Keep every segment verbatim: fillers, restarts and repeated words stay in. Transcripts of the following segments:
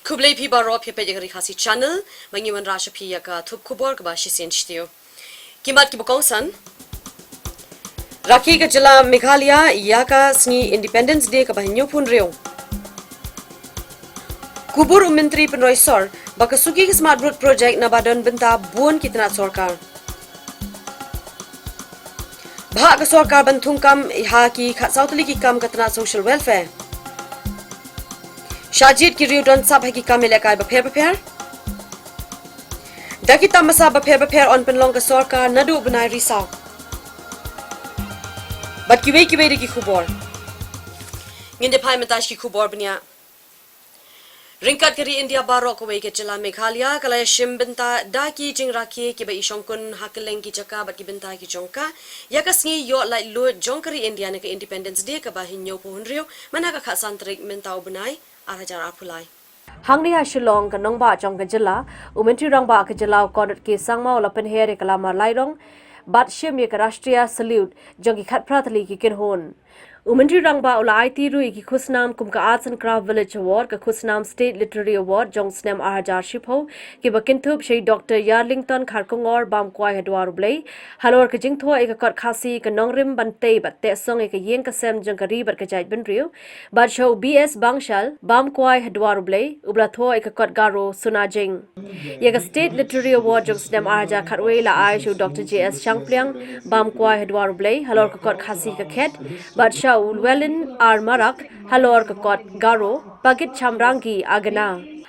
Khublei phi baroh phi peit ïa ka Ri Khasi Channel, ba ngi wanrah sha phi ïa ka thup khubor kaba shisien shatei. Ki mat kiba kongsan. Rakhe ka jylla Meghalaya ïa ka sngi Independence Day kaba hynñiewphew hynriew. Khubor u Myntri pynroi sor ba ka suki ka Smart Road Project naba don bynta bun ki tnat sorkar. Bhah ka sorkar ban thung kam ha ki khatsaw tylli ki kam ka tnat social welfare. Shah jied ki riew don sap ha ki kam ïalehkai bapher bapher. Da ki tamasa bapher bapher yn pynlong ka sorkar naduh u bnai Risaw. Bad kiwei kiwei de ki khubor. Ngin da phai mynta sha ki khubor bniah. Ryngkat ka ri India baroh, kawei ka jylla Meghalaya ka la ïashim bynta da ki jingrakhe kiba i shongkun ha kylleng ki jaka bad ki bynta ki jong ka ïa ka sngi ïoh laitluid jong ka ri India ne ka Independence Day kaba hynñiewphew hynriew mynta ka khatsan tarik mynta u bnai arhajar arphew lai. Hangne ha Shillong, ka nongbah jong ka jylla, u Myntri Rangbah ka jylla u Conrad K Sangma u la pynher ïa ka lamar lairong bad shim ïa ka Rashtriya Salute jong ki khatphra tylli ki kynhun. U Myntri Rangbah u la aiti ruh ïa ki khusnam kum ka Arts and Craft Village Award, ka khusnam State Literary Award jong u snem arhajar shiphew, kiba kynthup sha i Doctor Yarlington Kharkongor, bam kwai ha Dwar U Blei, halor ka jingthoh ïa ka kot Khasi, ka nongrim ban tei bad teh song ïa ka ïing ka sem jong ka ri bad ka jaitbynriew, bad sha u B S Bangshal, bam kwai ha Dwar U Blei, u ba la thoh ïa ka kot Garo Sunajing. Ïa ka State Literary Award jong u snem arhajar khatwei la ai sha u Doctor J S Shangpliang, bam kwai ha Dwar U Blei, halor ka kot Khasi ka khet, bad sha u Llewellyn R Marak, halor ka kot Garo, Pagit Chamrangi Agana.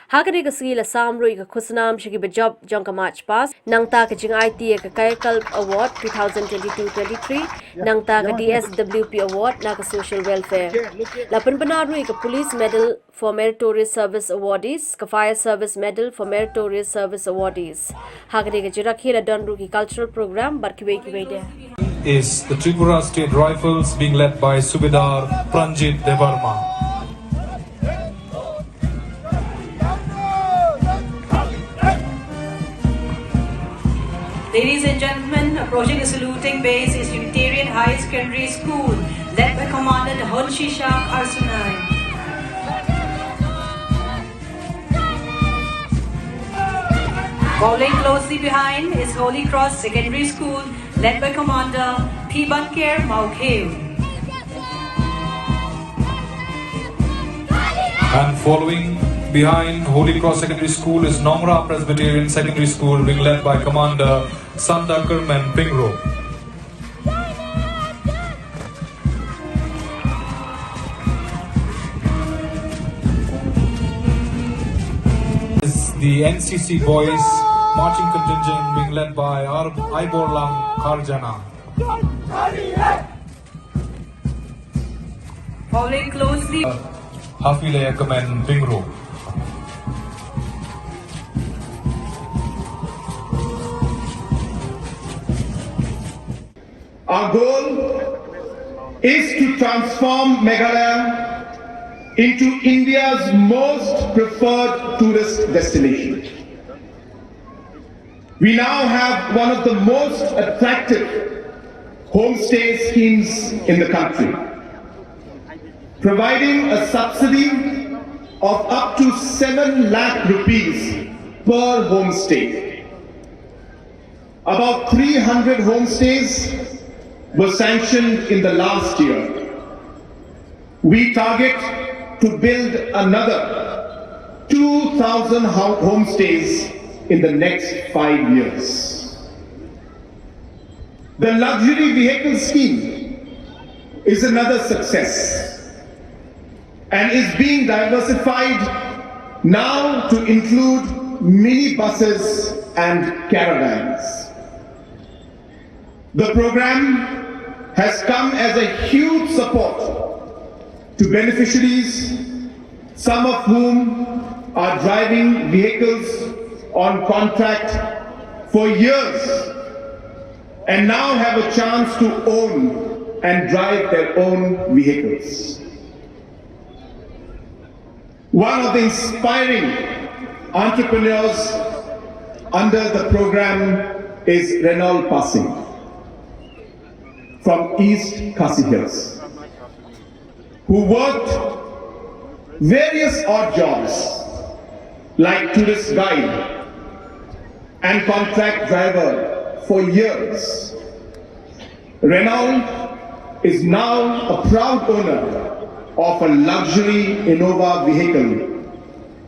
Ha kane ka sngi la sam ruh ïa ka khusnam sha kiba jop jong ka March Past, nangta ka jingaiti ïa ka Kayakalp Award two thousand twenty-two twenty-three, nangta ka D S W P Award na ka Social Welfare. La pynbna ruh ïa ka Police Medal for Meritorious Service Awardees, ka Fire Service Medal for Meritorious Service Awardees. Ha kane ka jingrakhe la don ruh ki cultural program bad kiwei kiwei de. Is the Tripura State Rifles being led by Subedar Pranjit Debbarma. Ladies and gentlemen, approaching the saluting base is Unitarian High Secondary School, led by Commander Dahon Shisha Arsunai. Following closely behind is Holy Cross Secondary School, led by Commander P Banker Mawkheu. And following behind Holy Cross Secondary School is Nongra Presbyterian Secondary School, being led by Commander Santa Kermen Pingro. Is the N C C boys marching contingent being led by Ar-, Aiborlang Karjana. Following closely. Hafile Kemen Pingro. Our goal is to transform Meghalaya into India's most preferred tourist destination. We now have one of the most attractive homestay schemes in the country, providing a subsidy of up to seven lakh rupees per homestay. About three hundred homestays were sanctioned in the last year. We target to build another two thousand ho-, homestays in the next five years. The luxury vehicle scheme is another success and is being diversified now to include minibuses and caravans. The program has come as a huge support to beneficiaries, some of whom are driving vehicles on contract for years and now have a chance to own and drive their own vehicles. One of the inspiring entrepreneurs under the program is Renol Passing from East Khasi Hills, who worked various odd jobs like tourist guide and contract driver for years. Renault is now a proud owner of a luxury Innova vehicle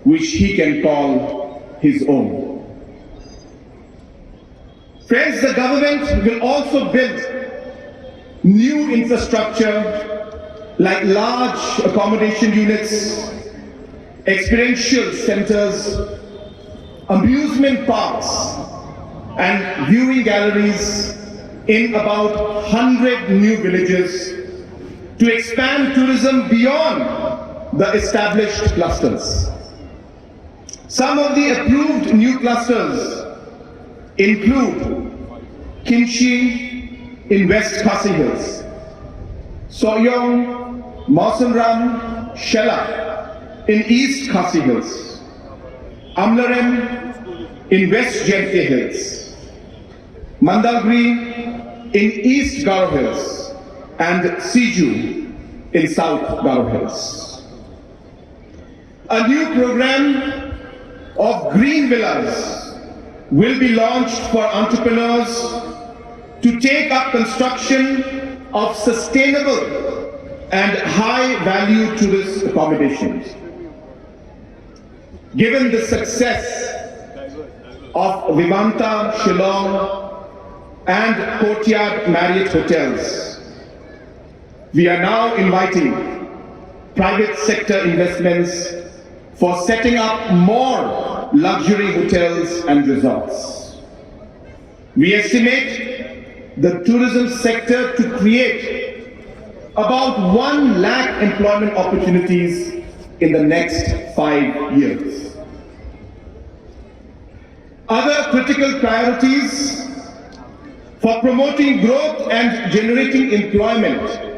which he can call his own. Friends, the government will also build new infrastructure like large accommodation units, experiential centers, amusement parks, and viewing galleries in about one hundred new villages to expand tourism beyond the established clusters. Some of the approved new clusters include Kynshi in West Khasi Hills, Sohiong, Mawsynram, Shella in East Khasi Hills, Amlarem in West Jaintia Hills, Mandalgri in East Garo Hills, and Siju in South Garo Hills. A new program of green villas will be launched for entrepreneurs to take up construction of sustainable and high value tourist accommodations. Given the success of Vivanta Shillong and Courtyard Marriott Hotels, we are now inviting private sector investments for setting up more luxury hotels and resorts. We estimate the tourism sector to create about one lakh employment opportunities in the next five years. Other critical priorities for promoting growth and generating employment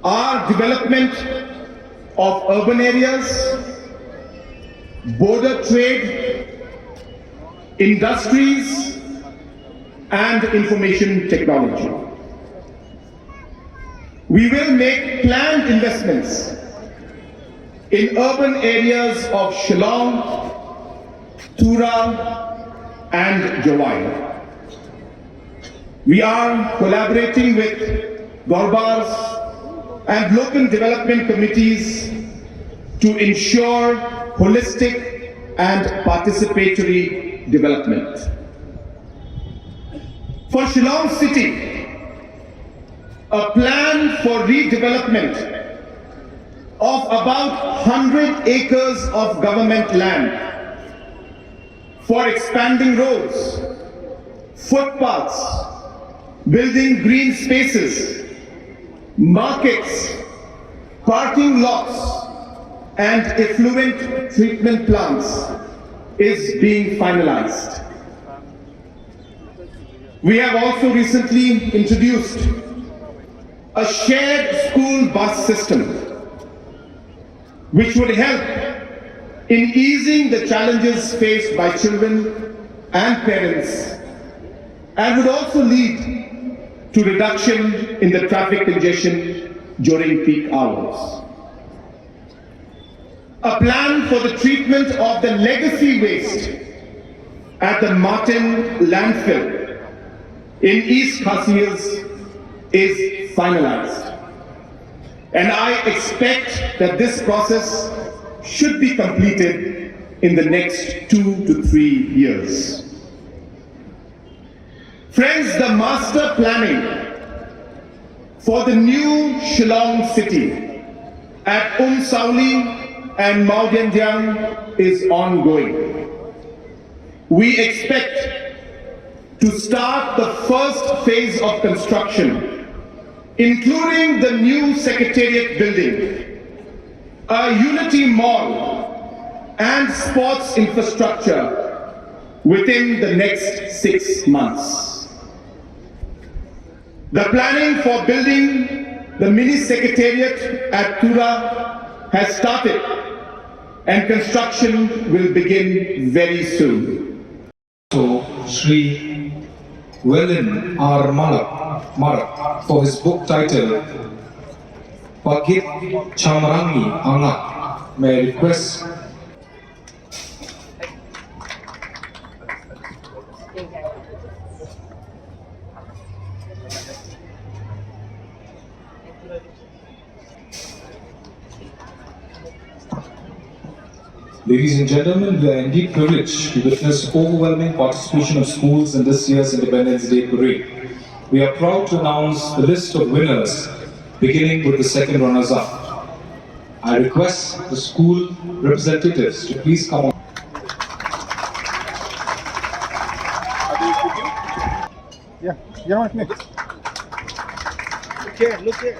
are development of urban areas, border trade, industries, and information technology. We will make planned investments in urban areas of Shillong, Tura, and Jowai. We are collaborating with Dorbar's and local development committees to ensure holistic and participatory development. For Shillong City, a plan for redevelopment of about one hundred acres of government land for expanding roads, footpaths, building green spaces, markets, parking lots, and effluent treatment plants is being finalized. We have also recently introduced a shared school bus system, which would help in easing the challenges faced by children and parents, and would also lead to reduction in the traffic congestion during peak hours. A plan for the treatment of the legacy waste at the Martin landfill in East Khasi Hills is finalized, and I expect that this process should be completed in the next two to three years. Friends, the master planning for the new Shillong city at Umsawli and Mawdiangdiang is ongoing. We expect to start the first phase of construction, including the new secretariat building, a Unity Mall, and sports infrastructure within the next six months. The planning for building the mini secretariat at Tura has started and construction will begin very soon. To Shri Welin R Marak, Marak for his book title Pagit Chamrangi Angak. May I request Ladies and gentlemen, we are indeed privileged to witness overwhelming participation of schools in this year's Independence Day Parade. We are proud to announce the list of winners, beginning with the second runners-up. I request the school representatives to please come on. Yeah, yeah, man. Look here, look here.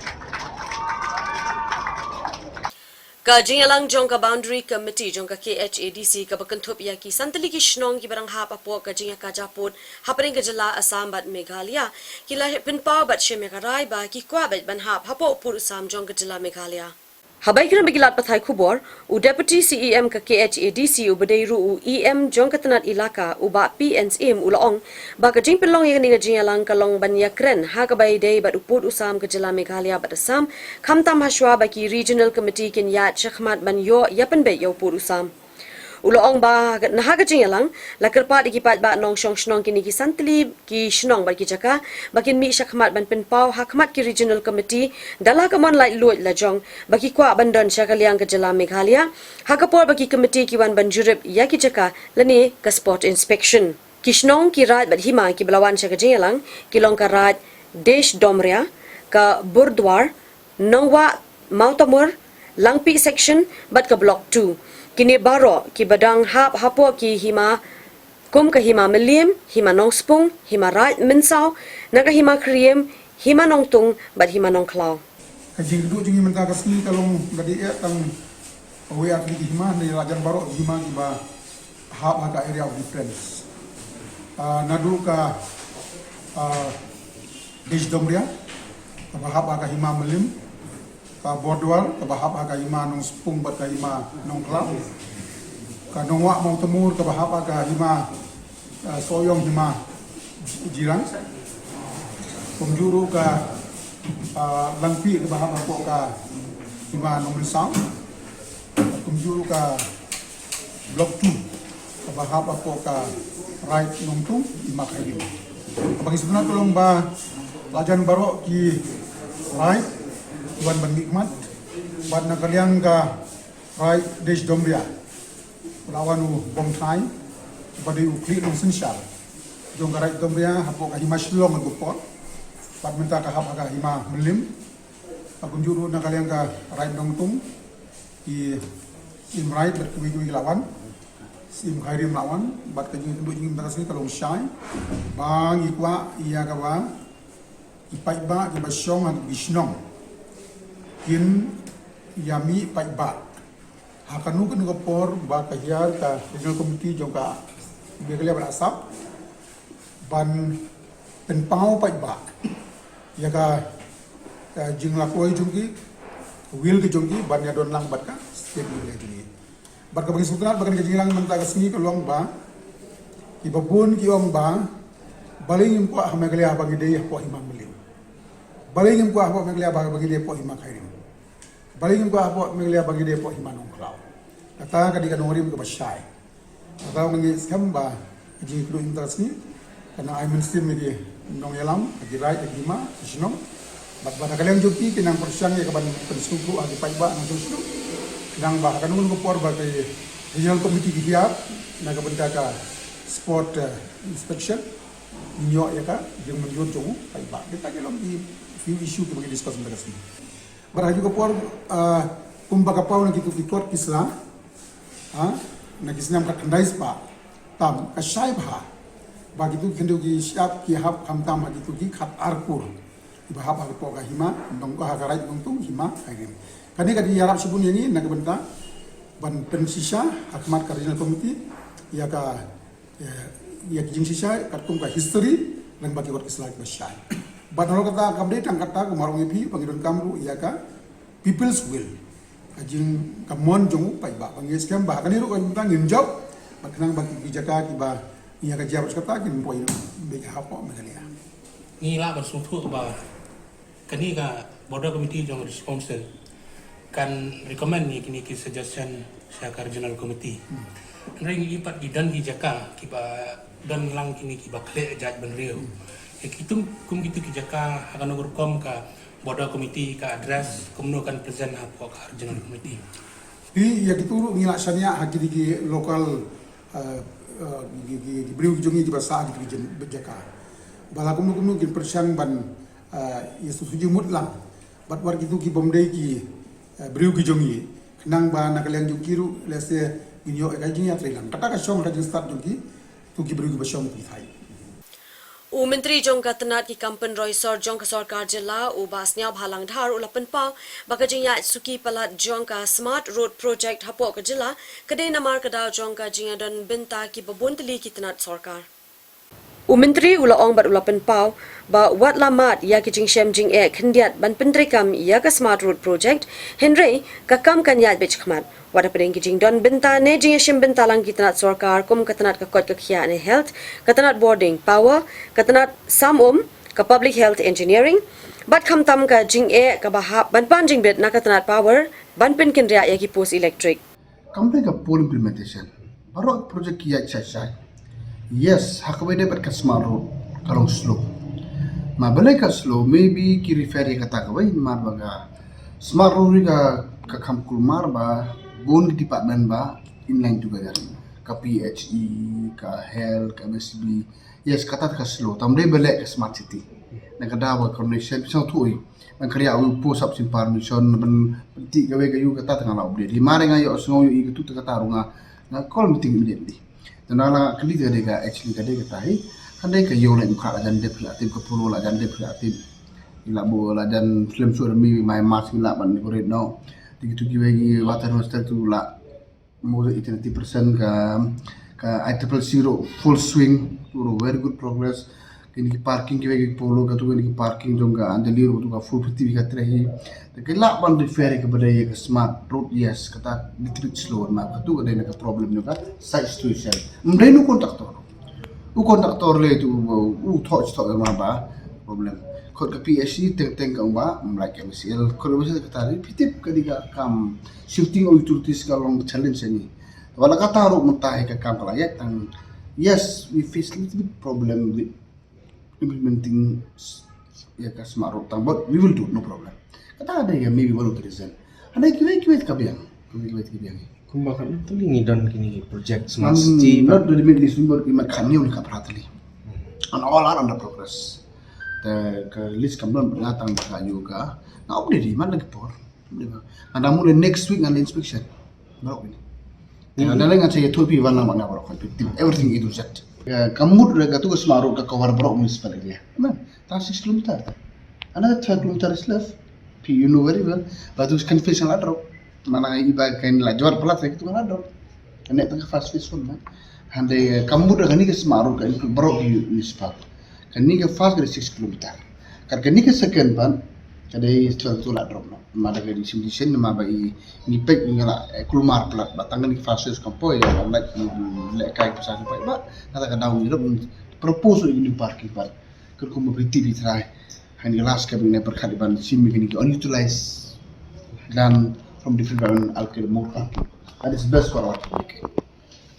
Ka jingïalang jong ka Boundary Committee jong ka K H A D C kaba kynthup ïa ki san tylli ki shnong kiba dang hap hapoh ka jingïakajia pud hapdeng ka jylla Assam bad Meghalaya, ki la pynpaw bad shem ïa ka rai ba ki kwah beit ban hap hapoh u pud u sam jong ka jylla Meghalaya. Haba ïakren bad ki lad pathai khubor, u Deputy C E M ka K H A D C uba dei ruh u E M jong ka tnat Elaka, u Bah P N Syiem, u la ong ba ka jingpynlong ïa kane ka jingïalang ka long ban ïakren ha kaba ïadei bad u pud u sam ka jylla Meghalaya bad Assam, khamtam hashwa ba ki Regional Committee kin ïaid shakhmat ban ïoh ïa pynbeit ïa u pud u sam. U la ong ba na ha ka jingïalang la kyrpad ïa ki paidbah nongshong shnong kine ki san tylli ki shnong bad ki jaka ba kin mih shakhmat ban pynpaw hakhmat ki Regional Committee da la ka mon laitluid lajong ba ki kwah ban don sha ka liang ka jylla Meghalaya ha ka por ba ki committee ki wan ban jurip ïa ki jaka lane ka spot inspection. Ki shnong, ki raid bad hima kiba la wan sha ka jingïalang ki long ka raid Desh Domria, ka Burdwar, Nongwah, Mawtamur, Langpih Section bad ka Block two. Kine baroh kiba dang hap hapoh ki hima kum ka Hima Mylliem, Hima Nongspung, Hima Raid Mynsaw, na ka Hima Khriem, Hima Nongtung bad Hima Nongkhlaw. Ka jingkyrduh jong ngi mynta ka sngi ka long ba dei eh tang kawei ar tylli ki hima, ne la jan baroh ki hima kiba hap ha ka area of difference. Ah, naduh ka, ah, Desh Domria kaba hap ha ka Hima Mylliem, ka Burdwar kaba hap ha ka Hima Nongspung bad ka Hima Nongkhlaw, ka Nongwah Mawtamur kaba hap ha ka Hima, ah, Sohiong, Hima Jirang, kumjuh ruh ka, ah, Langpih kaba hap hapoh ka Hima Nongmynsaw, kumjuh ruh ka Block two kaba hap hapoh ka Raid Nongtung, Hima Khyrim. Kaba ngi sngewtynnat ka long ba la jan baroh ki raid ki wan ban mihkhmat bad na ka liang ka raid Desh Domria la wan u Bongthai ba dei u khlieh nongsynshar jong ka raid Domria hapoh ka Hima Shillong ha ka por, bad mynta ka hap ha ka Hima Mylliem. Kumjuh ruh na ka liang ka raid Nongtung, ki Syiem Raid bad kiwei kiwei ki la wan, Syiem Khyrim la wan, bad ka jingkyrduh jong ngi mynta ka sngi ka long shai ba ngi kwah ïa kaba ki paidbah kiba shong ha ki shnong kin ïa mih paidbah ha kano kano ka por ba ka hiar ka Regional Committee jong ka Meghalaya bad Assam ban pynpaw paidbah ïa ka, ka jinglakoi jong ki, ka will ka jong ki ban ïa don lang bad ka state Meghalaya jong ngi. Bad kaba ngi sngewtynnat ba kane ka jingïalang mynta ka sngi ka long ba kiba bun ki ong ba balei ngim kwah ha Meghalaya ba ngi dei hapoh Hima Mylliem, balei ngim kwah hapoh Meghalaya ba, ba ngi dei hapoh Hima Khyrim, balei ngim kwah hapoh Meghalaya ba ngi dei hapoh Hima Nongkhlaw. Kata ka dei ka nongrim kaba shai. Kata ka ngi skhem ba ka jingkyrduh mynta ka sngi kan ai mynsiem ïa ki nongïalam, ïa ki raid, ïa ki hima, ïa ki shnong. Bad, bad na ka liang jong ki kin nang pyrshang ïa kaban pynsngewthuh ha ki paidbah nongshong shnong, khnang ba ha kano kano ka por ba ka Regional Committee ki hiar na ka bynta ka spot, eh, inspection, ngin ïoh ïa ka jingmynjur jong u paidbah. Kita ki long ki few issue kiba ngi discuss mynta ka sngi. Bad ha kajuh ka por, ah, kumba ka paw na kitu ki kot ki sla, ah, na ki snem khatkhyndai spah tam, ka shai bha ba kitu ki khyndew ki shyiap ki hap khamtam ha kitu ki khatar kur kiba hap hapoh ka Hima Nong, ha ka Raid Nongtung, Hima Khyrim. Kane ka dei ïarap shibun ïa ngi na ka bynta ban pynshisha ha khmat ka Regional Committee ïa ka, ïa, ïa ki jingshisha katkum ka history lyngba ki kot ki sla kiba shai. Bad nalor kata kam dei tang kata, kumba ong ïa phi, ba ngi donkam ruh ïa ka people's will, ka jing, ka mon jong u paidbah. Ba ngi skhem ba ha kane ruh ka bynta ngin jop bad khnang ba ki, ki jaka kiba ngi ïa ka jia bad kata kin poi beit hapoh Meghalaya. Ngi lah ban sngewthuh ba kane ka Border Committee jong District Council kan recommend ïa kine ki suggestion sha ka Regional Committee. Hmm. Hynrei ngi pat ki don ki jaka kiba don lang kine kiba khleh jaitbynriew. Hmm. Ïa kitu kum kitu ki jaka ha kano ka rukom ka Border Committee ka address, kumno kan present hapoh ka Regional Committee. Ki, ïa kitu ruh ngi la shaniah ha kine ki local, eh, eh, ki, ki, ki briew ki jong ngi kiba sah ha kine ki jaka. Ba la kumno kumno kin pyrshang ban, eh, ïa sngewthuh jingmut lang bad wat kitu ki bym dei ki, eh, briew ki jong ngi, khnang ba na ka liang jong ki ruh lehse ngin ïoh ïa ka jingïatreilang. Kata ka shong ka jingstad jong ki, tu ki briew kiba shong ki thait. U Myntri jong ka tnat ki kam pynroi sor jong ka sorkar jylla, u Bah Sniawbhalang Dhar, u la pynpaw ba ka jingïaid suki palat jong ka Smart Road Project hapoh ka jylla ka dei namar ka daw jong ka jingïadon bynta kiba bun tylli ki tnat sorkar. U Myntri u la ong bad u la pynpaw ba wat la mad ïa ki jingshem jingeh khyndiat ban pyntreikam ïa ka Smart Road Project, hynrei ka kam kan ïaid beit shakhmat. Wat hapdeng ki jingdon bynta ne jingïashim bynta lang ki tnat sorkar kum ka tnat ka koit ka khiah ne health, ka tnat bording power, ka tnat sam um, ka public health engineering, bad khamtam ka jingeh kaba hap ban pan jingbit na ka tnat power ban pynkynriah ïa ki post elektrik. Kam dei ka poor implementation. Baroh project ki ïaid shai shai. Yes, ha kaba ïadei bad ka Smart Road ka long slow. Ma balei ka slow, maybe ki refer ïa kata kawei namar ba ka Smart Road ka, ka kham kulmar ba bun ki department ba in line together. Ka P H E, ka health, ka M S B. Yes, kata ka slow. Tam dei ba leh ka smart city. Na ka daw ba coordination, phi sngewthuh ïa ban kyrïah u post sub supervision, ban pyntih kawei ka ïu, kata tang la update. Hi ma nga ïohsngew ïa katu, kata ruh nga, nga call meeting immediately. Te nga la kylli, ka dei ka, actually ka dei kata hi. Ka dei ka ïew la im khla la jan dep la tip, ka polo la jan dep la tip. La bu la jan slem shuh, mi mai mas la ban decorate noh. Te kitu kiwei ki water master tu la more than eighty percent ka, ka I triple C ruh full swing, ruh very good progress. Kine ki parking kiwei ki polo, katu kine ki parking jong ka Anjali ruh tu ka full fifty ka trei hi. Te ki lah ban refer ka ba dei ka Smart Road, yes, kata little bit slow, ma katu ka dei na ka problem jong ka site situation. Ym dei na u contractor. U contractor leh tu u thoh thoh ma ba problem. Khot ka P H E teng teng ka ba, ym like M C L. Khot ka M C L ka tari, phi tip ka dei ka kam shifting of utilities ka long challenge ni. Te wat la kata ruh mynta hi ka kam ka la ïaid tang. Yes, we face little bit problem with implementing s-, ïa ka Smart Road tang, but we will do, no problem. Kata ka dei ka maybe one of the reason. Hynrei kiwei kiwei ka biang, kiwei kiwei ka biang. Kumba katno tylli ngi don kine ki project Smart City, not the limit list, but ki mat khatñiew ne khatphra tylli. And all are under progress. Te ka list kam don, nga tang ba ka ïoh ka, nga update ïa man la ki por. Nga dang mut next week ngan inspection. Baroh kine. Nga dang, ngan sa ïathuh phi wan lang ba nga baroh kine. Everything A to Z. Ka mut re katu ka Smart Road ka cover baroh municipal area. Tang six kilometer. Another twelve kilometer is left. Phi, you know very well. Ba tu confession la drop. Mana i ba kan la jwar palat re katu la drop. Kane tang ka first phase one na. Hynrei ka mut re kane ka Smart Road ka include baroh ki municipal. Kane ka first ka dei six kilometer. Kat kane ka second pat ka dei twelve tu la drop noh. Ma da ka dei sim disen ma ba i ngi pek ngi la, eh, kulmar palat ba tang kane ka first phase kam poi, ïa la leh kai pisa kam poi ba. Kata ka daw ngi ruh propose ïa ka new parking pat. Kat kumba phi tip phi trai. Hani last ka bini pyrkhat ban sim ïa kine ki unutilized land from different department, allocate more parking. That is best for our community.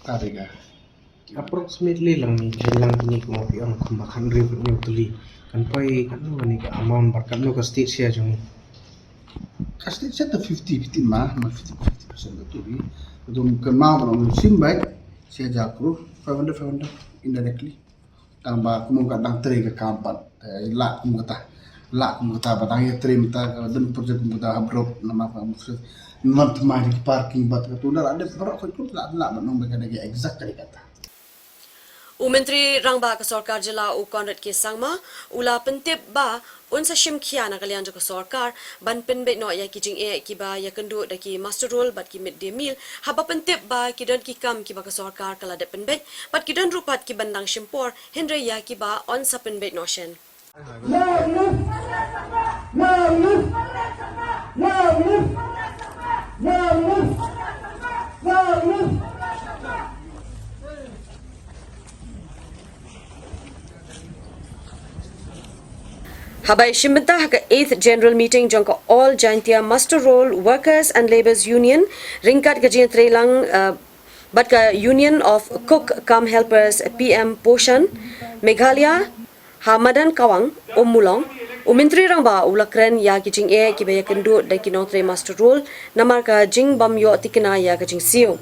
Ka dei ka Approximately lang ni, lang ni kumba phi ong kumba khatñiew, khatñiew tylli. Kan poi katno kane ka amount bad katno ka state share jong ngi? Ka state share ta fifty, fifty ma, ma fifty, fifty percent ka tu hi. Ka tu ka ma ba long sim bai, shi hajar klur, five hundred, five hundred, indirectly. Tang ba kumba ka dang trei ka kam pat, eh, lah kumba kata. Lah kumba kata ba dang ïa trei mynta ka don project kumba kata hap drop namar ka, man thymmai ki parking bad katu da la dep baroh, khuid khuid lah, lah ban ong ba ka dei exact ka dei kata. U Myntri Rangbah ka Sorkar Jylla u Conrad K Sangma u la pyntip ba un sa shim khia na ka liang jong ka sorkar ban pynbeit noh ïa ki jingeh kiba ïakynduh da ki muster roll bad ki mid day meal, haba pyntip ba ki don ki kam kiba ka sorkar ka la dep pynbeit bad ki don ruh pat kiban dang shim por, hynrei ïa kiba un sa pynbeit noh shen. Haba ïashim bynta ha ka eighth General Meeting jong ka All Jaintia Muster Roll Workers and Labourers Union ryngkat ka jingïatreilang, uh, bad ka Union of Cook cum Helpers P M Poshan Meghalaya ha madan Kawang, Ummulong, U Myntri Rangbah u la kren ïa ki jingeh kiba ïakynduh da ki nongtrei muster roll namar ka jingbym ïoh tikna ïa ka jingsiew.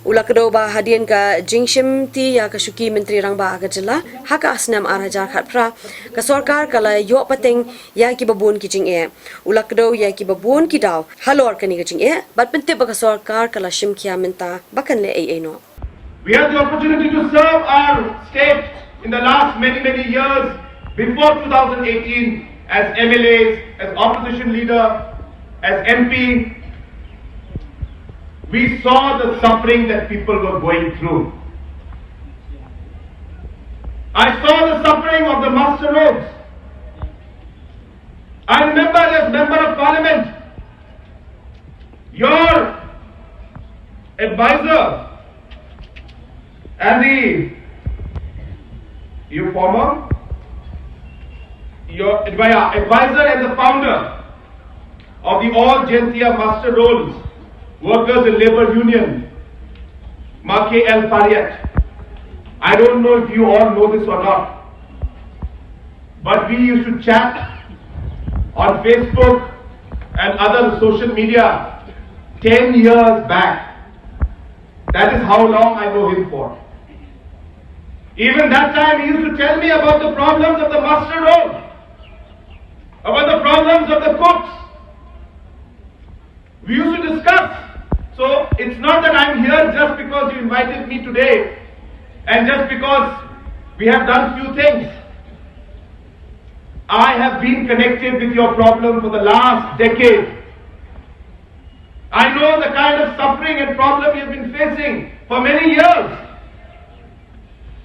U la kdew ba hadien ka jingshimti ïa ka shuki Myntri Rangbah ha ka jylla ha ka snem ar hajar khatphra, ka sorkar ka la ïoh pateng ïa kiba bun ki jingeh. U la kdew ïa kiba bun ki daw halor kane ka jingeh bad pyntip ba ka sorkar ka la shim khia mynta ba kan leh ei ei noh. We had the opportunity to serve our state in the last many, many years before two thousand eighteen as M L As, as opposition leader, as M P. We saw the suffering that people were going through. I saw the suffering of the muster rolls. I remember as Member of Parliament, your advisor and the, your former, your advi- advisor and the founder of the All Jaintia Muster Rolls Workers and Labour Union, Ma K L Pariat. I don't know if you all know this or not, but we used to chat on Facebook and other social media ten years back. That is how long I know him for. Even that time, he used to tell me about the problems of the muster roll, about the problems of the cooks. We used to discuss. So it's not that I'm here just because you invited me today and just because we have done few things. I have been connected with your problem for the last decade. I know the kind of suffering and problem you've been facing for many years,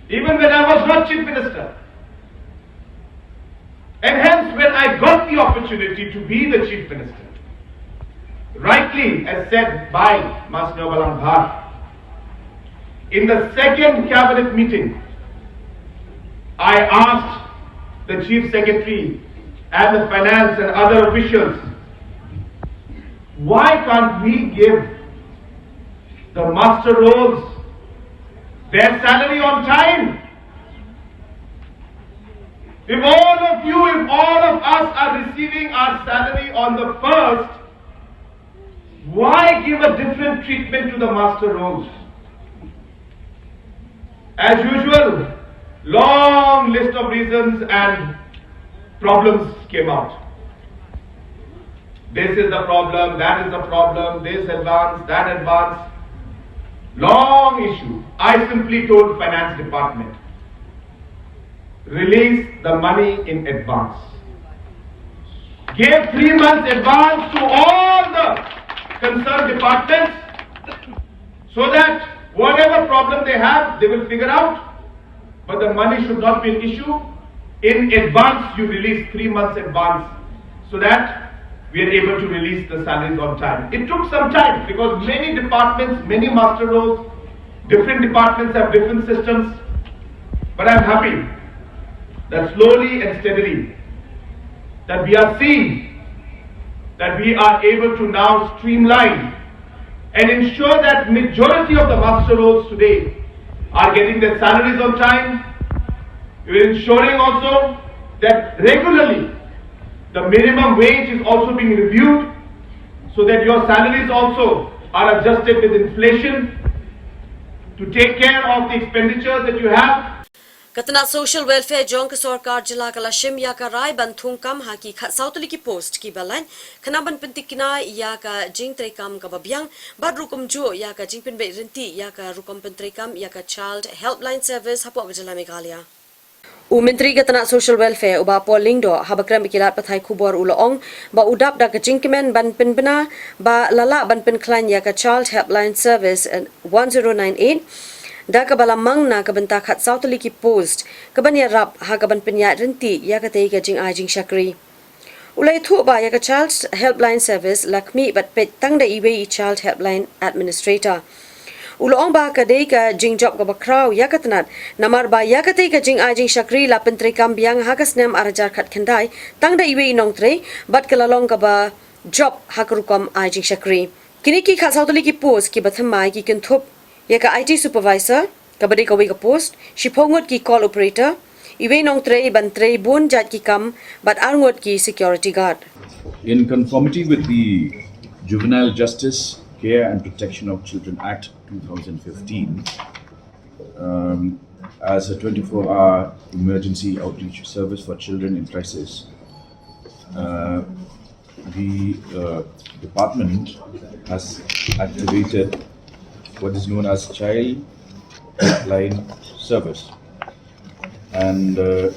even when I was not Chief Minister. And hence, when I got the opportunity to be the Chief Minister, rightly as said by Mas Newbalang Bhar, in the second cabinet meeting, I asked the Chief Secretary and the finance and other officials, why can't we give the muster rolls their salary on time? If all of you, if all of us are receiving our salary on the first, why give a different treatment to the muster rolls? As usual, long list of reasons and problems came out. This is the problem, that is the problem, this advance, that advance. Long issue. I simply told finance department, release the money in advance. Give three months advance to all the concerned departments so that whatever problem they have, they will figure out. But the money should not be an issue. In advance, you release three months advance so that we are able to release the salaries on time. It took some time because many departments, many muster rolls, different departments have different systems. But I'm happy that slowly and steadily that we are seeing that we are able to now streamline and ensure that majority of the muster rolls today are getting their salaries on time. We are ensuring also that regularly the minimum wage is also being reviewed so that your salaries also are adjusted with inflation to take care of the expenditures that you have. Ka tnat Social Welfare jong ka sorkar jylla ka la shim ïa ka rai ban thungkam ha ki khatsaw tylli ki post kiba lait khnang ban pyntikna ïa ka jingtreikam kaba biang bad ruh kumjuh ïa ka jingpynbeit ryntih ïa ka rukom pyntreikam ïa ka Child Helpline Service hapoh ka jylla Meghalaya. U Myntri ka tnat Social Welfare u Bah Paul Lyngdoh haba kren bad ki lad pathai khubor u la ong ba u dap da ka jingkmen ban pynbna ba la lah ban pynkhlaiñ ïa ka Child Helpline Service one zero nine eight da kaba la mang na ka bynta khatsaw tylli ki post kaban ïarap ha kaban pynïaid ryntih ïa katei ka jingai jingshakri. U la ïathuh ba ïa ka Child Helpline Service la khmih bad peit tang da iwei i Child Helpline Administrator. U la ong ba ka dei ka jingjop kaba khraw ïa ka tnat namar ba ïa katei ka jingai jingshakri la pyntreikam biang ha ka snem ar hajar khatkhyndai tang da iwei i nongtrei bad ka la long kaba jop ha ka rukom ai jingshakri. Kine ki khatsaw tylli ki post kiba thymmai ki kynthup ïa ka I T Supervisor, kaba dei kawei ka post, shiphew ngut ki Call Operator, Iwei nongtrei ban trei bun jait ki kam bad arngut ki security guard. In conformity with the Juvenile Justice, Care and Protection of Children Act two thousand fifteen, um, as a twenty-four hour emergency outreach service for children in crisis, uh, the uh, department has activated what is known as Child Helpline Service. And uh,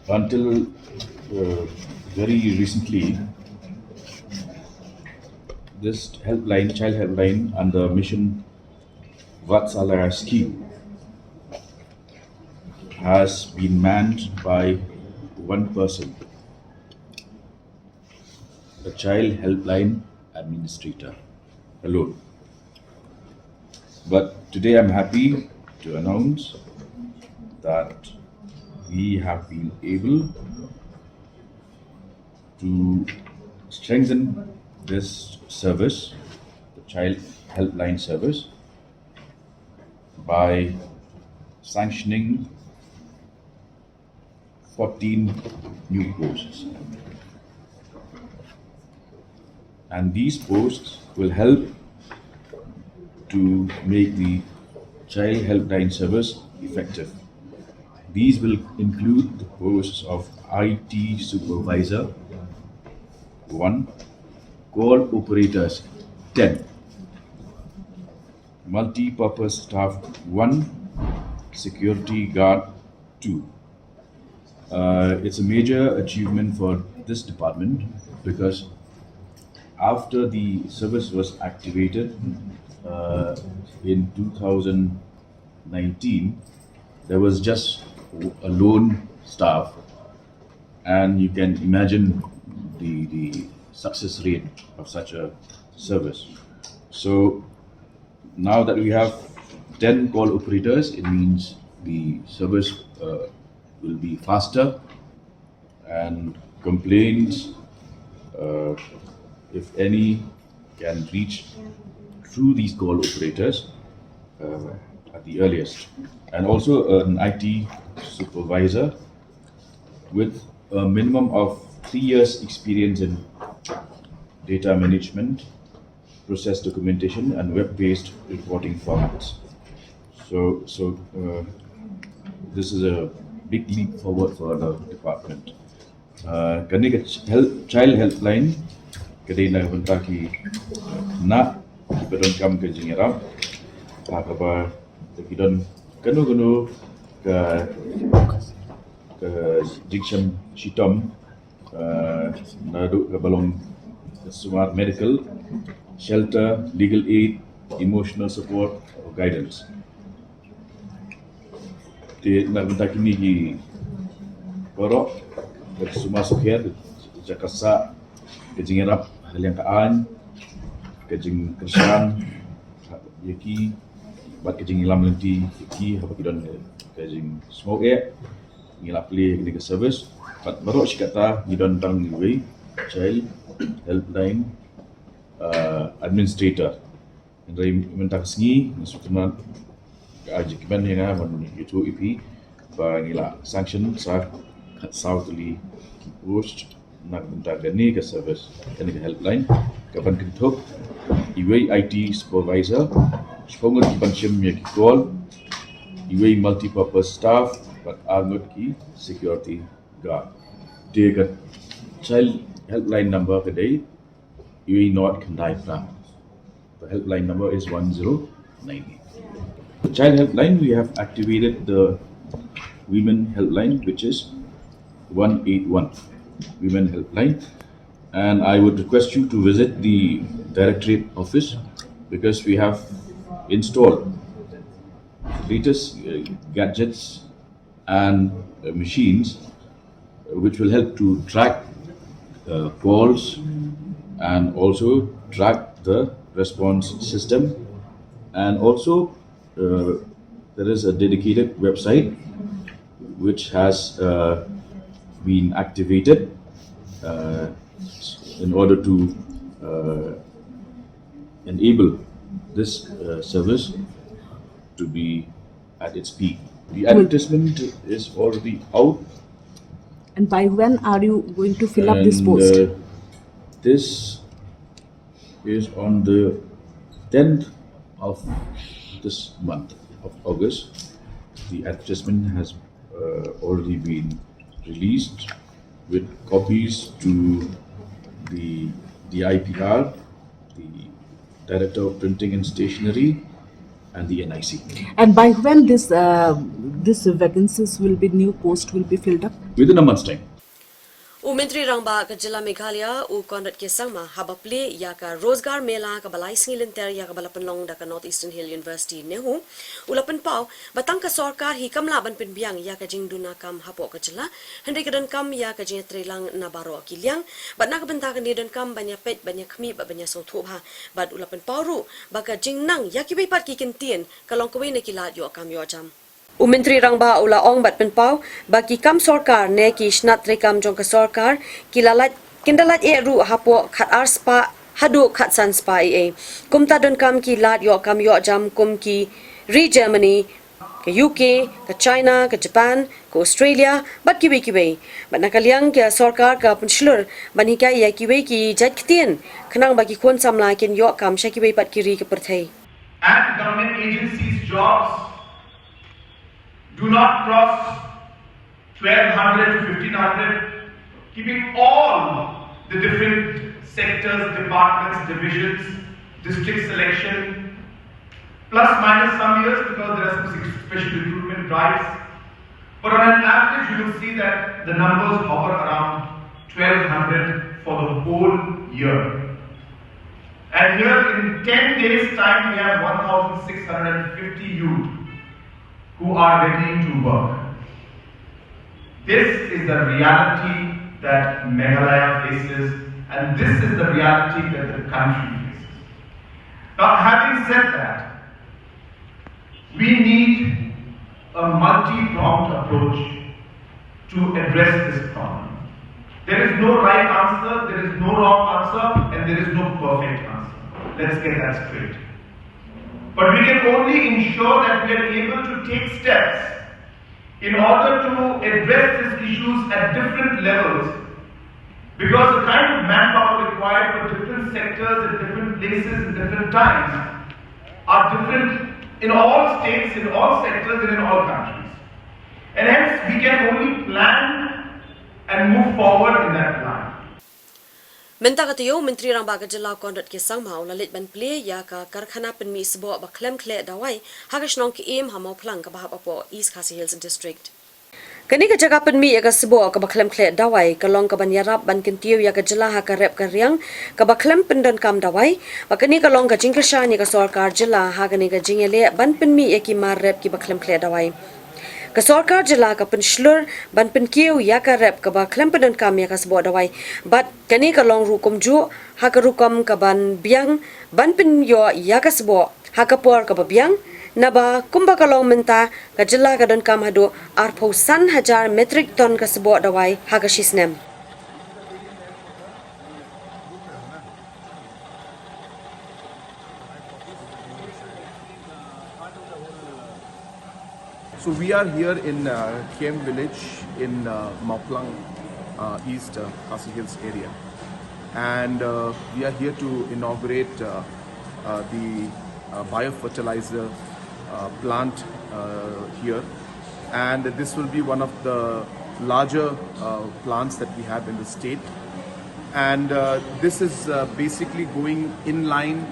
until uh, very recently, this helpline, child helpline under Mission Vatsalya scheme has been manned by one person, the child helpline administrator alone. But today I'm happy to announce that we have been able to strengthen this service, the child helpline service, by sanctioning fourteen new posts. And these posts will help to make the Child Helpline Service effective. These will include the posts of I T Supervisor one, Call Operators ten, Multi-Purpose Staff one, Security Guard two. Uh, it's a major achievement for this department because after the service was activated uh, in two thousand nineteen, there was just a lone staff, and you can imagine the, the success rate of such a service. So now that we have ten call operators, it means the service uh, will be faster and complaints, uh, if any, can reach through these call operators uh, at the earliest. And also an I T supervisor with a minimum of three years experience in data management, process documentation, and web-based reporting formats. So, so uh, this is a big leap forward for the department. Uh, kane ka ch- help, child helpline ka dei na ka bynta ki khynnah kiba donkam ka jingïarap ha kaba ki don kano kano ka ka jingshem shitom uh, naduh kaba long sumar medical, shelter, legal aid, emotional support or guidance. Te na ka bynta kine ki baroh, ka sumar sukher, jaka sah, ka jingïarap ha liang ka aiñ, ka jingkyrshan ïa ki, bad ka jingïalam lynti ïa ki haba ki don ka jingsngew eh. Ngi la plie ïa kane ka service. Bad baroh shi katta ngi don tang iwei Child Helpline uh, Administrator. Hynrei mynta ka sngi nga sngewthuh ka ai jingkmen ïa nga ban ïathuh ïa phi ba ngi la sanction sa khatsaw tylli ki post na ka bynta kane ka service, kane ka helpline, kaban kynthup iwei I T supervisor, shiphew ngut kiban shim ïa ki call, iwei multi-purpose staff bad ar ngut ki security guard. Te ka child helpline number ka dei iwei nought khyndai phra. The helpline number is one zero nine eight. The child helpline, we have activated the women helpline, which is one eight one, women helpline. And I would request you to visit the directorate office because we have installed latest uh, gadgets and uh, machines uh, which will help to track uh, calls and also track the response system. And also, uh, there is a dedicated website which has uh, been activated uh, in order to uh, enable this uh, service to be at its peak. The advertisement is already out. And by when are you going to fill up this And, post? Uh, this is on the tenth of this month of August. The advertisement has uh, already been released with copies to the D I P R, the Director of Printing and Stationery, and the N I C. And by when this uh, this vacancies will be, new post will be filled up? Within a month's time. U Myntri Rangbah ka Jylla Meghalaya, u Conrad K Sangma, haba plie ïa ka Rozgar Mela kaba lai sngi lynter ïa kaba la pynlong da ka North Eastern Hill University, NEHU, u la pynpaw ba tang ka sorkar hi kam lah ban pynbiang ïa ka jingduna kam hapoh ka jylla, hynrei ka donkam ïa ka jingïatreilang na baroh ki liang, bad na ka bynta kane donkam ban ïapeit, ban ïakhmih bad ban ïasngewthuh bha. Bad u la pynpaw ruh ba ka jingnang ïa kiwei pat ki kyntien ka long kawei na ki lad ïoh kam ïoh jam. U Myntri Rangbah u la ong bad pynpaw ba ki kam sorkar ne ki shnat treikam jong ka sorkar ki la lait, kin da lait eh ruh hapoh khat ar spah haduh khat san spah eiei. Kumta donkam ki lad ïoh kam ïoh jam kum ki ri Germany, ka U K, ka China, ka Japan, ka Australia bad kiwei kiwei. Bad na ka liang ka sorkar ka pynshlur ban hikai ïa kiwei ki jait ktien khnang ba ki khun samla kin ïoh kam sha kiwei pat ki ri ka pyrthei. And government agencies' jobs do not cross twelve hundred to fifteen hundred, keeping all the different sectors, departments, divisions, district selection, plus minus some years because there are some special recruitment drives. But on an average, you will see that the numbers hover around twelve hundred for the whole year. And here in ten days' time, we have one thousand six hundred fifty youth who are ready to work. This is the reality that Meghalaya faces, and this is the reality that the country faces. Now, having said that, we need a multi-pronged approach to address this problem. There is no right answer, there is no wrong answer, and there is no perfect answer. Let's get that straight. But we can only ensure that we are able to take steps in order to address these issues at different levels, because the kind of manpower required for different sectors at different places in different times are different in all states, in all sectors, and in all countries. And hence, we can only plan and move forward in that plan. Mynta ka taïew, Myntri Rangbah ka Jylla Conrad K Sangma u la leit ban plie ïa ka karkhana pynmih sboh ba khlem khleh dawai ha ka shnong Kyiem ha Mawphlang kaba hap hapoh East Khasi Hills District. Kane ka jaka pynmih ïa ka sboh kaba khlem khleh dawai ka long kaban ïarap ban kyntiew ïa ka jylla ha ka rep ka riang kaba khlem pyndonkam dawai. Bad kane ka long ka jingkyrshan ïa ka sorkar jylla ha kane ka jingïaleh ban pynmih ïa ki mar rep kiba khlem khleh dawai. Ka sorkar jylla ka pynshlur ban pynkiew ïa ka rep kaba khlem pyndonkam ïa ka sboh dawai. Bad kane ka long rukom juh ha ka rukom kaban biang ban pynïoh ïa ka sboh ha ka por kaba biang, naba kumba ka long mynta ka jylla ka donkam haduh arphew san hajar metric ton ka sboh dawai ha ka shisnem. So we are here in uh, Kyiem village in uh, Mawphlang, uh, East uh, Khasi Hills area, and uh, we are here to inaugurate uh, uh, the uh, biofertilizer uh, plant uh, here, and this will be one of the larger uh, plants that we have in the state. And uh, this is uh, basically going in line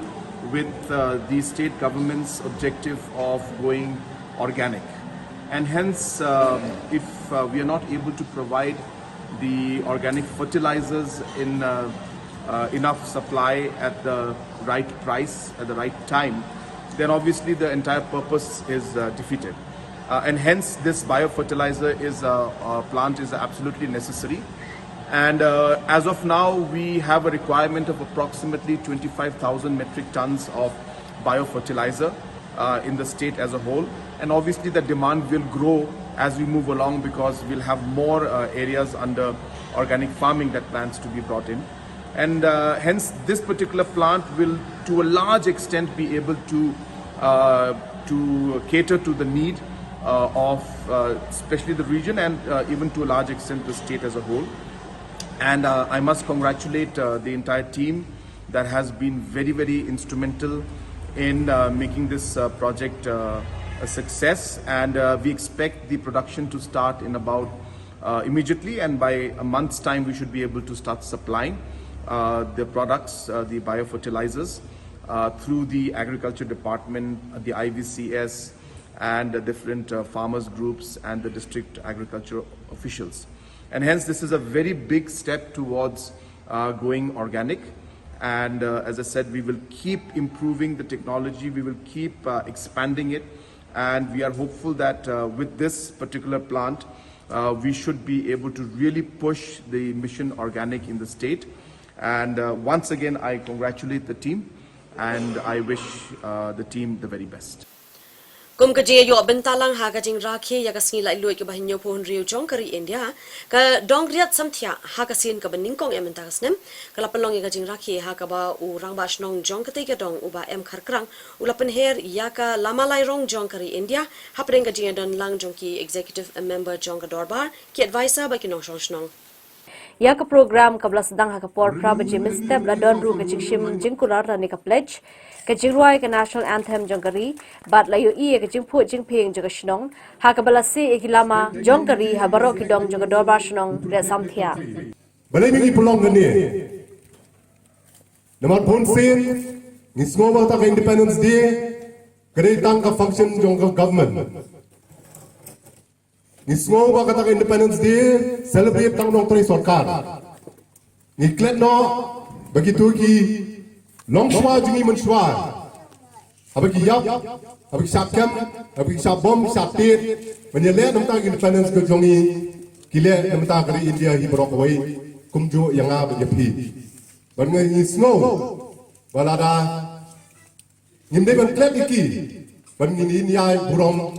with uh, the state government's objective of going organic. And hence, um, if uh, we are not able to provide the organic fertilizers in uh, uh, enough supply at the right price at the right time, then obviously the entire purpose is uh, defeated. Uh, and hence, this biofertilizer is uh, uh, plant is absolutely necessary. And uh, as of now, we have a requirement of approximately twenty-five thousand metric tons of biofertilizer uh, in the state as a whole. And obviously, the demand will grow as we move along, because we'll have more uh, areas under organic farming that plans to be brought in. And uh, hence, this particular plant will, to a large extent, be able to uh, to cater to the need uh, of uh, especially the region and uh, even to a large extent the state as a whole. And uh, I must congratulate uh, the entire team that has been very, very instrumental in uh, making this uh, project uh, a success. And uh, we expect the production to start in about uh, immediately, and by a month's time, we should be able to start supplying uh, the products, uh, the biofertilizers, uh, through the agriculture department, the I V C S, and the different uh, farmers groups and the district agriculture officials. And hence, this is a very big step towards uh, going organic. And uh, as I said, we will keep improving the technology, we will keep uh, expanding it. And we are hopeful that uh, with this particular plant, uh, we should be able to really push the mission organic in the state. And uh, once again, I congratulate the team and I wish uh, the team the very best. Kum ka jingïoh bynta lang ha ka jingrakhe ïa ka sngi laitluid kaba hynñiewphew hynriew jong ka ri India, ka Dong Riat Samthiah ha ka sien kaba nyngkong ïa mynta ka snem, ka la pynlong ïa ka jingrakhe ha kaba u rangbah shnong jong katei ka dong u Bah M Kharkrang u la pynher ïa ka lama lairong jong ka ri India hapdeng ka jingïadon lang jong ki executive member jong ka dorbar, ki advisor bad ki nongshong shnong. Ïa ka program kaba la sdang ha ka por phra baje mynstep la don ruh ka jingshim jingkular lane ka pledge, ka jingrwai ka national anthem jong ka ri, bad la ïohi ïa ka jingphuh jingphieng jong ka shnong ha kaba la seh ïa ki lama jong ka ri ha baroh ki dong jong ka dorbar shnong Riat Samthiah. Balei ngi pynlong kane? Namar bunsien ngi sngew ba kata ka Independence Day ka dei tang ka function jong ka government. Ngi sngew ba kata ka Independence Day celebrate tang u nongtrei sorkar. Ngi klet noh ba kito ki longshuwa jong ngi mynshuwa, haba ki ïap, haba ki shah kem, haba ki shah bom, ki shah tied, ban ïaleh na bynta ka Independence ka jong ngi, ki leh na bynta ka ri India hi baroh kawei, kumjuh ïa nga bad ïa phi. Bad ngi sngew ba lada ngim dei ban klet ïa ki, ban ngin ïai burom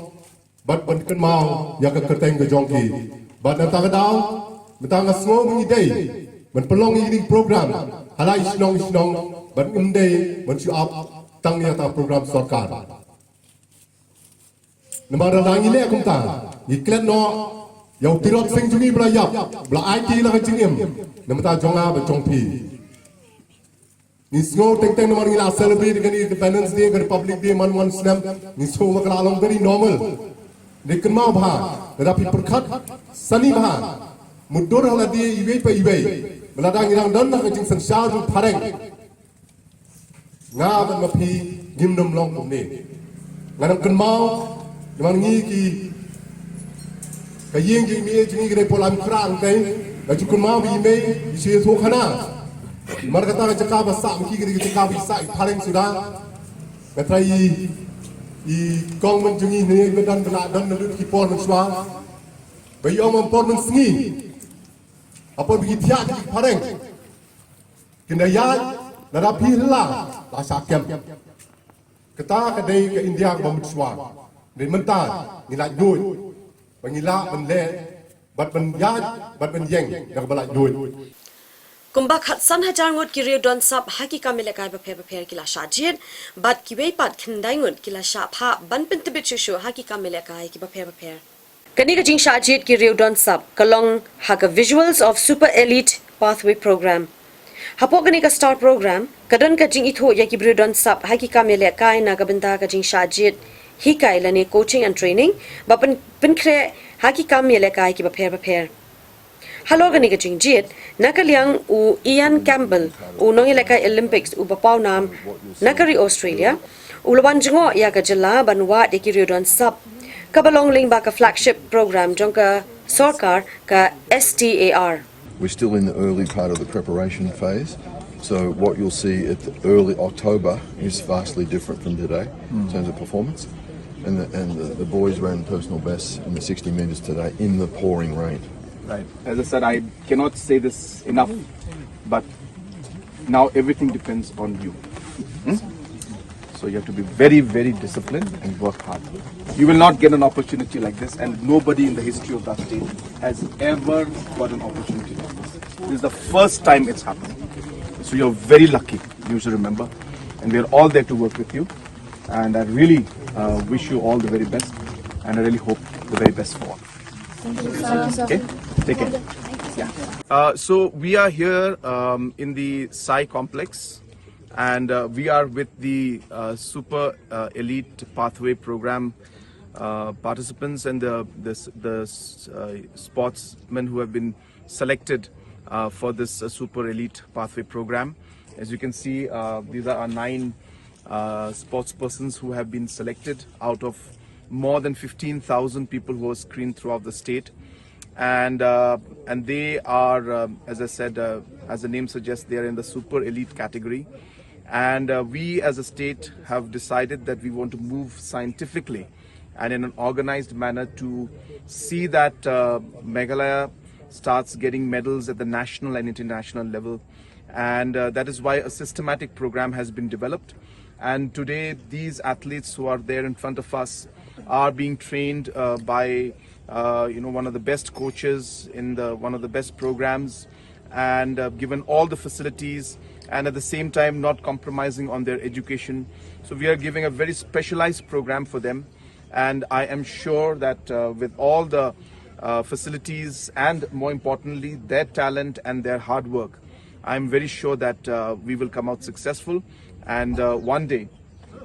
bad ban kynmaw ïa ka kyrteng ka jong ki. Bad na kata ka daw, mynta nga sngew ba ngi dei ban pynlong ïa kine ki program ha la i shnong i shnong, bad ngim dei ban shu ap tang ïa kata ka program sorkar. Namar lada ngi leh kumta, ngi klet noh ïa u Tirot Sing jong ngi ba la ïap, ba la aiti la ka jingim na bynta jong nga bad jong phi. Ngi sngew teng teng namar ngi la celebrate kane ka Independence Day, ka Republic Day man wan snem, ngi sngew ba ka la long very normal. Ngi kynmaw bha, lada phi pyrkhat sani bha, mutdur ha lade iwei pa iwei, ba lada ngi dang don ha ka jingsynshar jong phareng, nga bad ma phi ngim nym long kumne. Nga dang kynmaw namar ngi ki, ka ïing jong i mei jong ngi ka dei Paw Lam Kra, teng nga ju kynmaw ba i mei i shu ïathuh khana. Namar kata ka jaka ba sah ma ki ka dei ka jaka ba i sah i phareng suda. Nga trai i, i kong man jong ngi ne ba don ba la don na lut ki por mynshuwa, ba i ong ym por mynsngi, ha por ba ki thiah ki phareng, kin da ïaid lada phi la, la shah kem. Kata ka dei ka India kaba mynshuwa. Dei mynta ngi laitluid ba ngi lah ban leh bad ban ïaid bad ban ïeng da kaba laitluid. Kumba khatsan hajar ngut ki riew don sap ha ki kam ïalehkai bapher bapher ki la shah jied, bad kiwei pat khyndai ngut ki la shah phah ban pyntbit shuh shuh ha ki kam ïalehkai ki bapher bapher. Kane ka jingshah jied ki riew don sap ka long ha ka Visuals of Super Elite Pathway Program. Hapoh kane ka STAR Program ka don ka jingithuh ïa ki briew don sap ha ki kam ïalehkai na ka bynta ka jingshah jied hikai lane coaching and training ba pyn, pynkhreh ha ki kam ïalehkai ki bapher bapher. Halor kane ka jingjied, na ka liang u Ian Campbell, u nongïalehkai Olympics uba paw nam na ka ri Australia, u la wan jngoh ïa ka jylla ban wad ïa ki riew don sap, kaba long lyngba ka flagship program jong ka sorkar ka STAR. We're still in the early part of the preparation phase. So what you'll see at the early October is vastly different from today in terms of performance. And the, and the, the boys ran personal bests in the sixty metres today in the pouring rain. Right. As I said, I cannot say this enough, but now everything depends on you. Hmm? So you have to be very, very disciplined and work hard. You will not get an opportunity like this, and nobody in the history of that state has ever got an opportunity like this. This is the first time it's happened. So you're very lucky, you should remember. And we're all there to work with you. And I really uh, wish you all the very best. And I really hope the very best for all. Thank you, sir. Okay, take care. Yeah. Uh, so we are here um, in the Sai complex, and uh, we are with the uh, Super uh, Elite Pathway Program uh, participants and the the, the uh, sportsmen who have been selected uh, for this uh, Super Elite Pathway Program. As you can see, uh, these are our nine uh, sports persons who have been selected out of more than fifteen thousand people who are screened throughout the state. And, uh, and they are, um, as I said, uh, as the name suggests, they are in the super elite category. And uh, we as a state have decided that we want to move scientifically and in an organized manner to see that uh, Meghalaya starts getting medals at the national and international level. And uh, that is why a systematic program has been developed. And today, these athletes who are there in front of us are being trained uh, by uh, you know, one of the best coaches in the one of the best programs, and uh, given all the facilities, and at the same time not compromising on their education. So we are giving a very specialized program for them, and I am sure that uh, with all the uh, facilities and, more importantly, their talent and their hard work, I'm very sure that uh, we will come out successful, and uh, one day,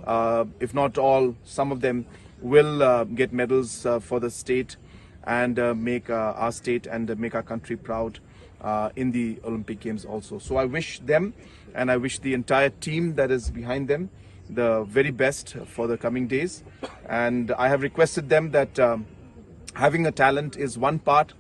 uh, if not all, some of them will uh, get medals uh, for the state and uh, make uh, our state and uh, make our country proud uh, in the Olympic Games also. So I wish them and I wish the entire team that is behind them the very best for the coming days. And I have requested them that um, having a talent is one part,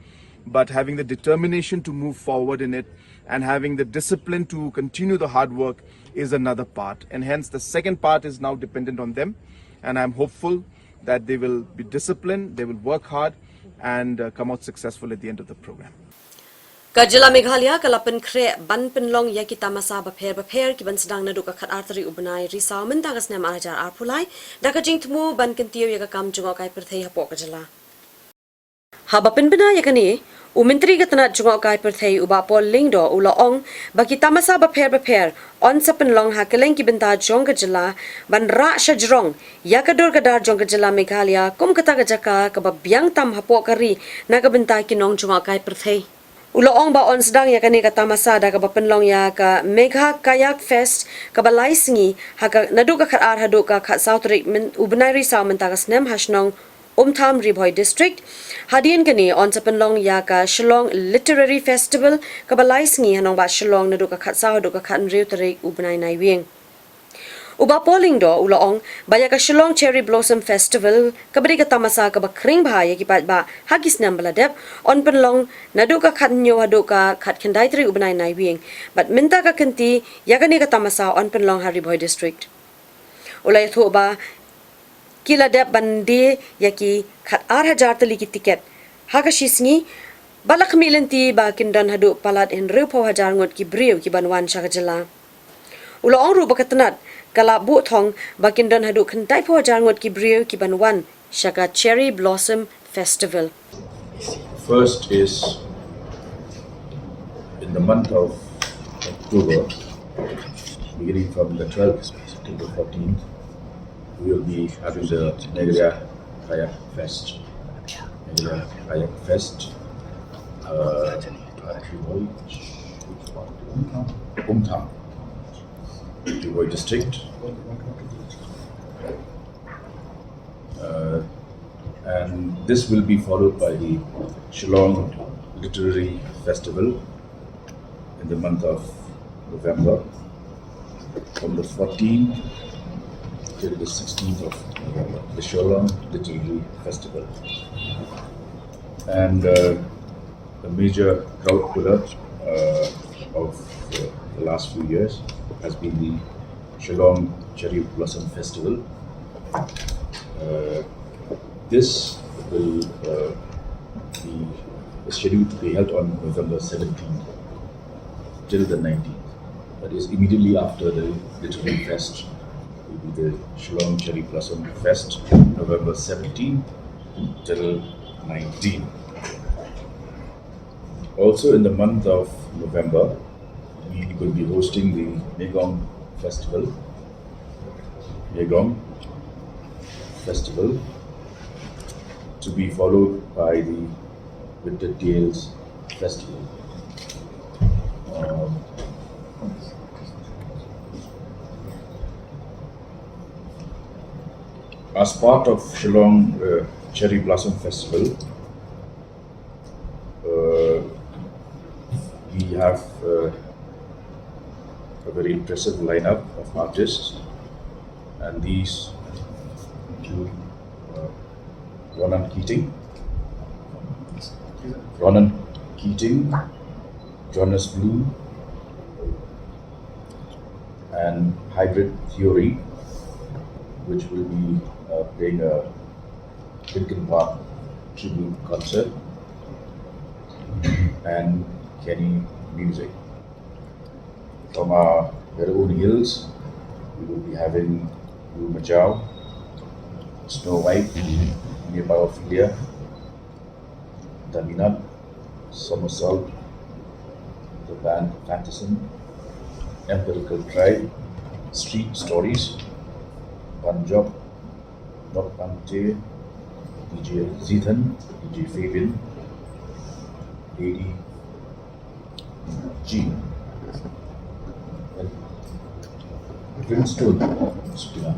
but having the determination to move forward in it and having the discipline to continue the hard work is another part. And hence, the second part is now dependent on them. And I'm hopeful that they will be disciplined, they will work hard, and uh, come out successful at the end of the program. Ka jylla Meghalaya ka la pynkhreh ban pynlong ïa ki tamasa bapher bapher ki ban sdang naduh ka khatar tarik u bnai Risaw mynta ka snem ar hajar arphew lai, da ka jingthmu ban kyntiew ïa ka kam jngohkai pyrthei hapoh ka jylla. Haba pynbna ïa kane, u Myntri ka tnat jngohkai pyrthei u Bah Paul Lyngdoh u la ong ba ki tamasa bapher bapher yn sa pynlong ha kylleng ki bynta jong ka jylla ban rah sha jrong ïa ka dur ka dar jong ka jylla Meghalaya kum kata ka jaka kaba biang tam hapoh ka ri na ka bynta ki nong jngohkai pyrthei. U la ong ba yn sdang ïa kane ka tamasa da kaba pynlong ïa ka Megha Kayak Fest kaba lai sngi ha ka naduh ka khatar haduh ka khatsaw tarik u bnai Risaw mynta ka snem ha shnong Umtham, Ri Bhoi District. Hadien kane yn sa pynlong ïa ka Shillong Literary Festival kaba lai sngi ha nongbah Shillong naduh ka khatsaw haduh ka khathynriew tarik u bnai Naiwieng. U Bah Paul Lyngdoh u la ong ba ïa ka Shillong Cherry Blossom Festival kaba dei ka tamasa kaba khring bha ïa ki paidbah ha ki snem ba la dep yn pynlong naduh ka khathynñiew haduh ka khatkhyndai tarik u bnai Naiwieng. Bad mynta ka kynti ïa kane ka tamasa yn pynlong ha Ri Bhoi District. U la ïathuh ba ki la dep ban die ïa ki khatar hajar tylli ki tiket ha ka shi sngi, bad la khmih lynti ba kin don haduh palat hynriewphew hajar ngut ki briew ki ban wan sha ka jylla. U la ong ruh ba ka tnat ka la buh thong ba kin don haduh khyndaiphew hajar ngut ki briew ki ban wan sha ka Cherry Blossom Festival. First is in the month of October, beginning from the twelfth to the fourteenth, we will be having the Meghalaya Kayak Fest. Meghalaya Kayak Fest. Uh, Umtham, Ri Bhoi District. Uh, and this will be followed by the Shillong Literary Festival in the month of November, from the fourteenth till the sixteenth of November, the Shillong Literary Festival. And uh, a major crowd puller uh, of uh, the last few years has been the Shillong Cherry Blossom Festival. Uh, this will uh, be is scheduled to be held on November seventeenth till the nineteenth. That is immediately after the Literary Fest, will be the Shillong Cherry Blossom Fest, November seventeenth till nineteenth. Also in the month of November, we will be hosting the Megong Festival. Megong Festival. to be followed by the Winter Tales Festival. Um, as part of Shillong uh, Cherry Blossom Festival, uh, we have uh, a very impressive lineup of artists, and these include uh, Ronan Keating, Ronan Keating, Jonas Blue, and Hybrid Theory, which will be uh, playing a Linkin Park tribute concert, and Kenny Music. From our very own hills, we will be having Wu Majau, Snow White, Nepal Ophelia, Daminat, Somersault, the band Fantasm, Empirical Tribe, Street Stories, Banjok, Nok Pante, D J Zithan, D J Fabian, Lady G, and Princeton, Spina,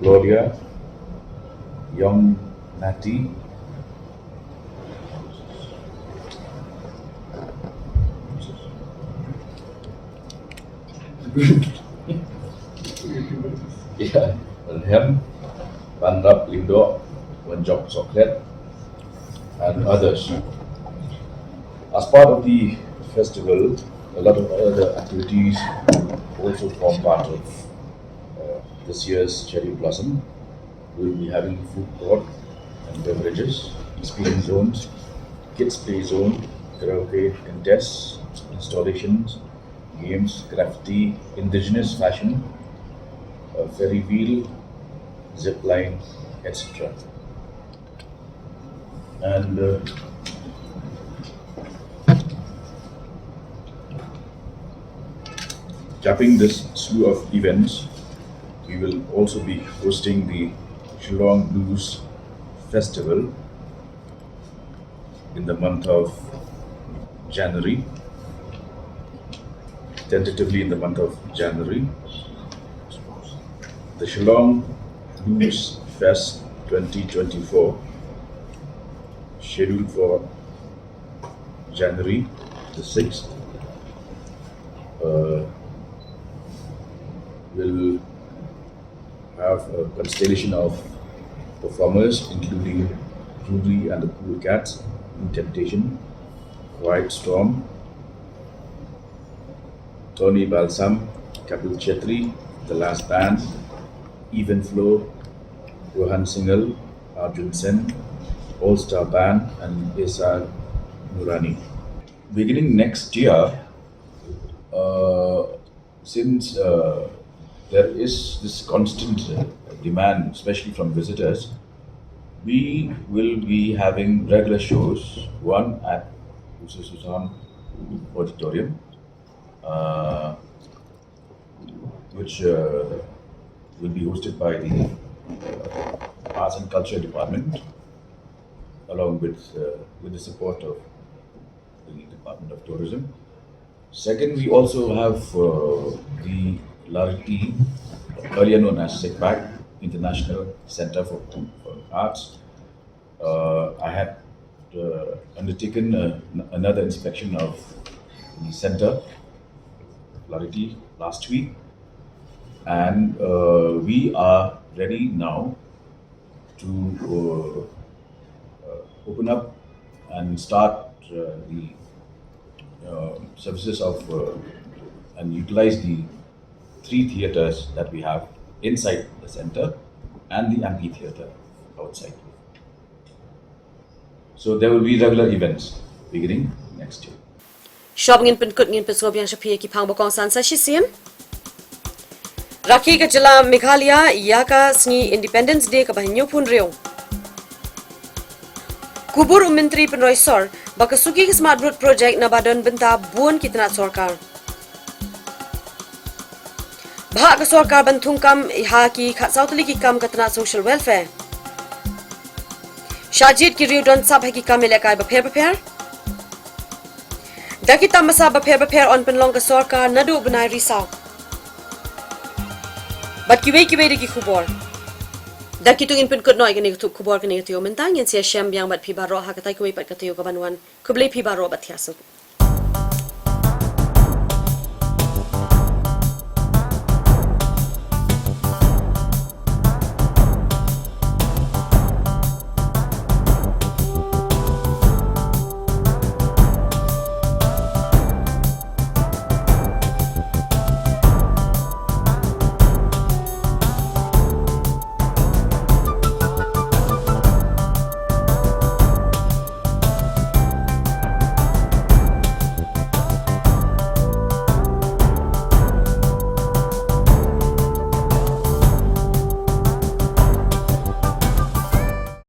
Gloria, Young Natty, yeah, and him, Van Rap Lindo, Van Job Chocolate, and others. As part of the festival, a lot of other activities also form part of uh, this year's Cherry Blossom. We'll be having food court and beverages, experience zones, kids play zone, karaoke contests, installations, games, graffiti, indigenous fashion, uh, ferry wheel, zip line, et cetera. And uh, capping this slew of events, we will also be hosting the Shillong Blues Festival in the month of January, tentatively in the month of January. The Shillong Blues Fest twenty twenty-four, scheduled for January the sixth, uh, will have a constellation of performers, including Rudy and the Cool Cats, New Temptation, Quiet Storm, Tony Balsam, Kapil Chetri, The Last Band, Even Flow, Rohan Singhal, Arjun Sen, All Star Band, and Esa Nurani. Beginning next year, uh, since uh, there is this constant uh, demand, especially from visitors, we will be having regular shows, one at Usu Susan Auditorium, uh, which uh, will be hosted by the uh, Arts and Culture Department, along with uh, with the support of the Department of Tourism. Second, we also have uh, the Lariti, earlier known as SICPAC, International Center for, for Arts. Uh, I had uh, undertaken uh, n- another inspection of the center, Lariti, last week, and uh, we are ready now to uh, uh, open up and start uh, the uh, services of uh, and utilize the three theaters that we have inside the center and the amphitheater outside. So there will be regular events beginning next year. Shwa ba ngin pynkut, ngin pynsngewbiang sha phi ïa ki phang ba kongsan sa shisien. Rakhe ka jylla Meghalaya ïa ka sngi Independence Day kaba hynñiewphew hynriew. Kubur u Myntri Pynroisor ba ka Suki ka Smart Road Project naba don bynta bun ki tnat sorkar. Bhah ka sorkar ban thungkam ha ki khatsaw tylli ki kam ka tnat social welfare. Shah jied ki riew don sap ha ki kam ïalehkai bapher bapher. Da ki tamasa bapher bapher yn pynlong ka sorkar naduh u bnai Risaw. Bad kiwei kiwei de ki khubor. Da kitu ngin pynkut noh ïa kane ka tuh khubor kane ka taïew mynta, ngin sa ïashem biang bad phi baroh ha katai kawei pat ka taïew kaban wan. Khublei phi baroh bad thiah suk.